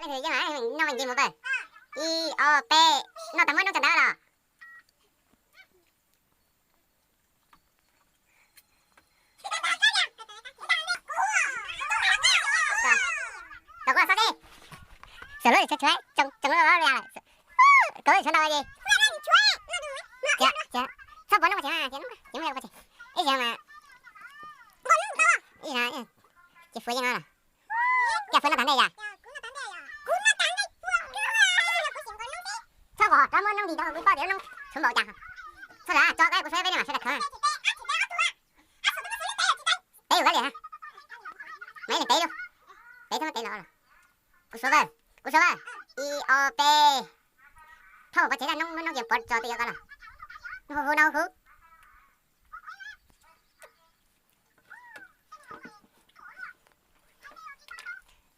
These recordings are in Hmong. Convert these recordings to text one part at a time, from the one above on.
Yeej, noj me ntsis mus pawg. Ib ob peb, noj tas muab noob tsa ntawd los. Tau kuv los xav teb. Xav lub tshuav tshuav, tsoom lub li lawm. Kuv tshuav ntau li. Txhob pov noob ces, ces mus ib zaug mas. Ib zaug, ces fuav yeej no los. Cas fuav no tag ntej yom? Txhob kom rov muab noob nti rau kuv poj tias noob tshuav npaum cas. Txhob lam tso koj kuv saib peb nej mam sawv daws khawv. Peb yus kab liam, mam li peb lub, peb txhob muab peb los. Kuv suav, kuv suav, ib ob peb. Thauj pov tseg tag noob, noob ces pov tso twj yuav koj los. Noob hu hu, noob hu hu.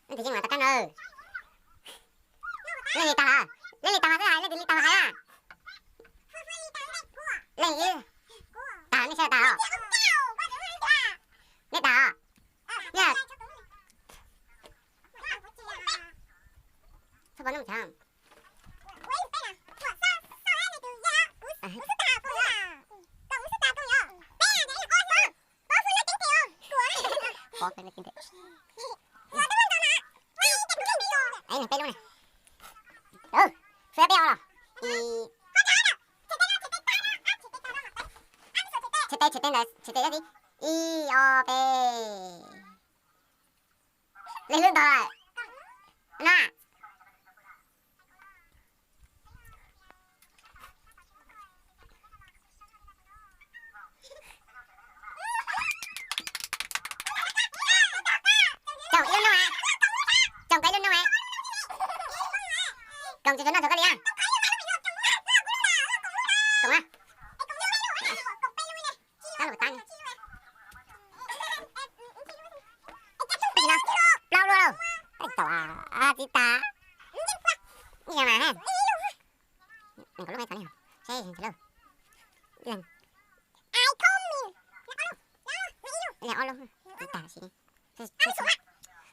Leej twg yeej mas tau kab na. Leej li tag lawm, leej li tag mas xwb hais, leej twg li tag mas hais na. Leej ib tag, nej saib tag os. Nej tag os. Txhob pov noob tag. Peb lub na. Suav peb ob los. Tshem teb, tshem teb ntawd, tshem teb ib, ob peb. Leej lub ntog lawm na. Tsoom ib lub noob, tsoom koj ib lub noob, koom tsis tau noj txog koj li na. Koom na. Tab lub tab. Plaub lub lauj. Tau txiv tas. Ib yam mas. Lub me txog li seb lauj. Ob lub txiv tas si.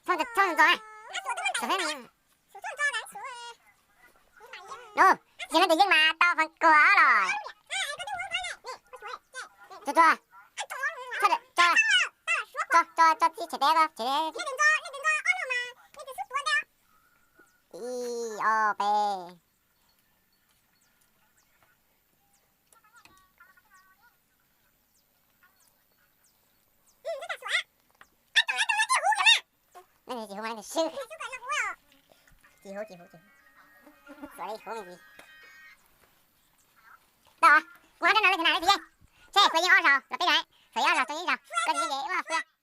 Txhob ntxo na. Lub, yog leej twg yeej mas tau feem kuas los. Tso, tso, tso, tso txij tshem teb, tshem teb. Ib ob peb. Leej twg tsis hu mas leej twg swb. Tsis hu, tsis hu, tsis hu. Xuav li hu me ntsis. Tau, kuv hais rau no leej twg na leej twg yeej. Seb kuv yeej ob zaug los peb zaug, kuv yeej ob zaug, tau ib zaug, koj tsis yeej ces ua fwj.